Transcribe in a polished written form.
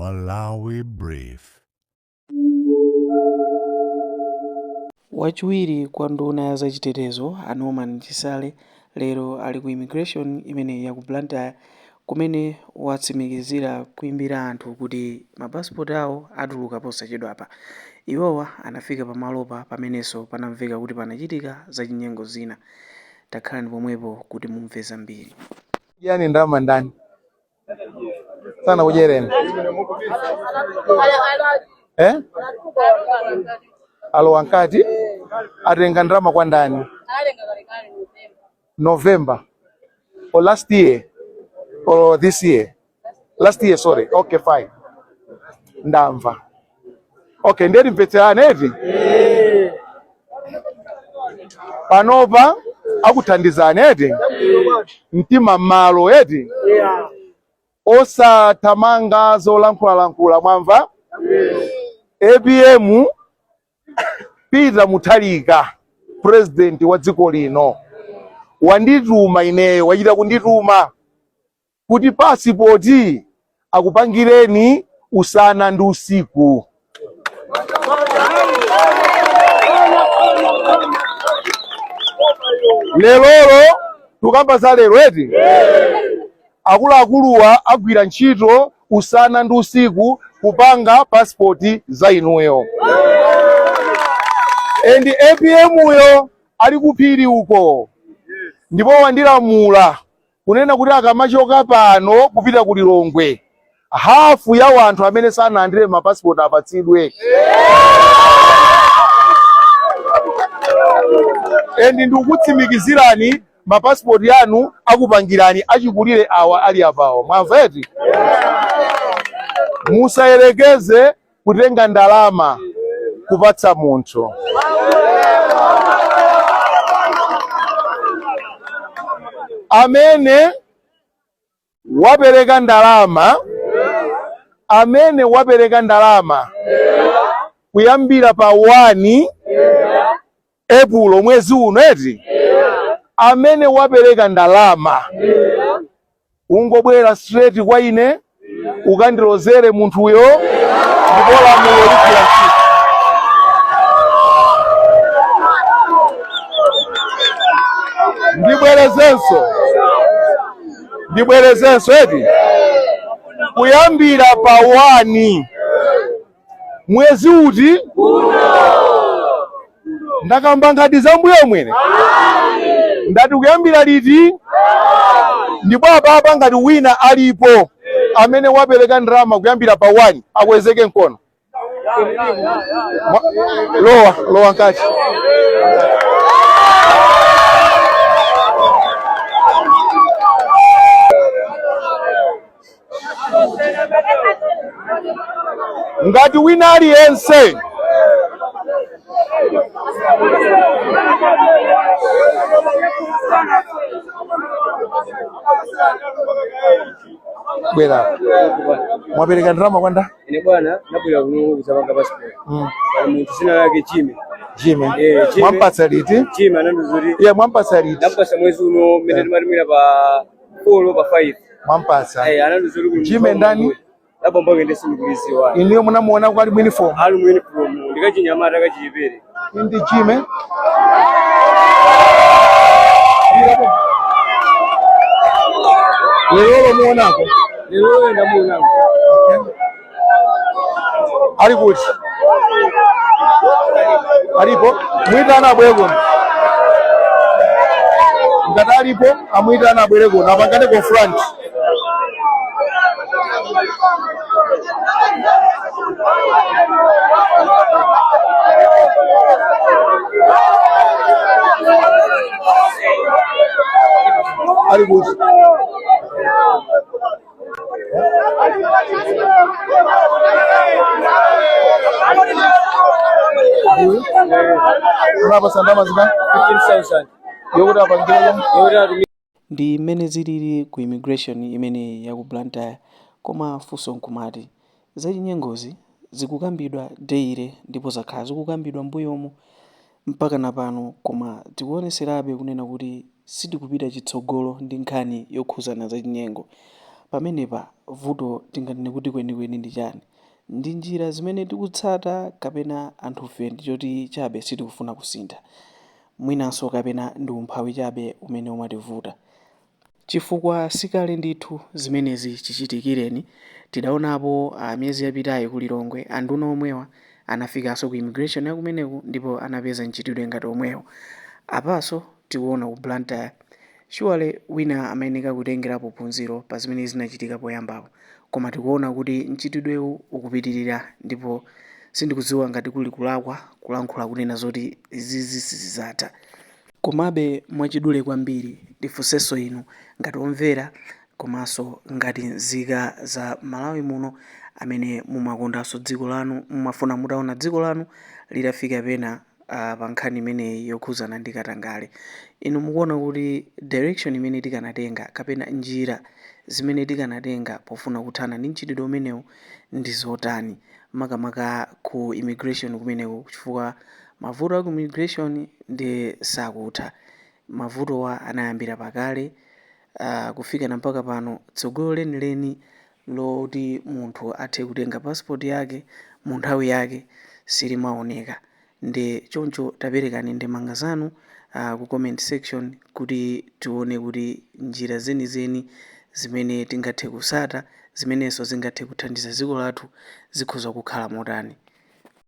Malawi Brief. Wachiwiri kwa nduna ya zachitetezo a Norman Chisale lero ali ku Immigration imeneyi ya ku Blantyre kumene watsimikizira kuimbira anthu kuti ma passport awo atuluka posachedwapa. Iwowa anafika pamalopa pamenenso panamveka kuti panachitika zachinyengo zina. Takhalani pomwepo kuti mumve zambiri. Yani ndalama ndani sana kudyereni eh? Alowa mkati atenga ndalama kwa ndani? November or last year or this year? Last year, sorry. Okay, fine, ndamva. Okay, ndiye timvetserane eti. Panopa akuthandizani eti, mtima m'malo eti, osathamanga zolankhulalankhula, mwamva? APM Peter Mutharika, president wa dziko lino, wandituma ineyo, wachita kundituma kuti pasipoti akupangireni usana ndi usiku. Lerolo tukamba za lero eti, akuluakuluwa agwira ntchito usana ndi usiku kupanga pasipoti za inuyo, and APM uyo ali kuphiri uko, ndipo wandilamula kunena kuti akamachoka pano kupita ku Lilongwe, hafu ya wanthu amene sanalandire mapasipoti apatsidwe. And ndikukutsimikizirani, mapasipoti anu akupangirani achikulire awa ali apawo, mwamva eti? Musayerekeze kutenga ndalama kupatsa munthu. Amene wapereka ndalama, amene wapereka ndalama kuyambira pa 1 Epulo mwezi uno eti, amene wapereka ndalama ungobwera straight kwa ine, ukandilozere munthuyo, ndipo lamulo ligwira ntchito. Ndibwerezenso, ndibwerezenso eti, kuyambira pa 1 mwezi uti ndakamba ngati za mbuyo mwene ndati kuyambira liti, ndipo apapa ngati wina alipo amene wapereka ndalama kuyambira pa 1 akwezeke mkono. Lowa, lowa mkati. Ngati wina aliyense bwera, mwapereka ndalama kwanda? Ine bwana, nabwera kuno kuzapanga passport. Pali munthu zina lake Jimmy. Jimmy. Eh, Jimmy. Mwampatsa liti? Jimmy anandiuza kuti Iye mwampatsa liti? Ndampasa mwezi uno mmene timatimira pa 4 pa 5. Mwampatsa. Eh, anandiuza kuti kuli Jimmy munthu ndani? wamwe. Labombo ake ndisindikuliziwa. Inuyo munamuona kwali mu uniform? Ali mu uniform, ndikachinyamata kachichepere. Ndi Jimmy. Lero muonako? Lero ndamuonako. Ali kuti? Alipo? Mwitana abwere kuno. Ngati alipo, amwitana abwere kuno apangane confront. Ali kuti? Unapasa ndalama zingati? 15,000. Yokuti apangire? Yokuti atumire. Ndi mmene zilili ku immigration imeneyi ya ku Blantyre. Koma funso nkumati, zachinyengozi zikukambidwa daily ndipo zakhala zikukambidwa mbuyomu mpaka na pano, koma tikuoneserabe kunena kuti sitikupita chitsogolo ndi nkhani yokhuzana zachinyengo. Pamenepa vuto tinganene kuti kwenikweni ndi chani? Ndi njira zimene tikutsata kapena anthufe ndichoti chabe sitikufuna kusintha? Mwinanso kapena ndi umphawi chabe umene umativuta? Chifukwa sikale ndithu zimenezi chichitikireni. Tidaonapo miyezi yapitayi ku Lilongwe anduna omwewa anafikanso ku immigration yakumeneku ndipo anapeza mchitidwe ngati omwewo. Apanso tikuona ku Blantyre. Surely wina amayeneka kutengerapo phunziro pa zimene zinachitika poyambapo, koma tikuona kuti mchitidwewu ukupitirira ndipo sindikudziwa ngati kuli kulakwa kulankhula kunena zoti izizi sizizatha. Komabe mwachidule kwambiri ndifunsenso inu ngati omvera komanso ngati nzika za Malawi muno amene mumakondanso dziko lanu, mumafuna mutaona dziko lanu litafika pena pa nkhani imeneyi yokhuzana ndi katangale. Inu mukuona kuti direction imene tikanatenga kapena njira zimene tikanatenga pofuna kuthana ndi mchitidwe umenewu ndi zotani, makamaka ku immigration kumeneku, chifukwa mavuto aku immigration ndi sakutha? Mavutowa anayambira pakale kufikana mpaka pano tsogolo lenileni loti munthu athe kutenga passport yake mu nthawi yake silimaoneka. Ndi choncho taperekani ndemanga zanu ku comment section kuti tione kuti njira zenizeni zimene tingathe kusata zimenenso zingathe kuthandiza dziko lathu zikhoza kukhala motani.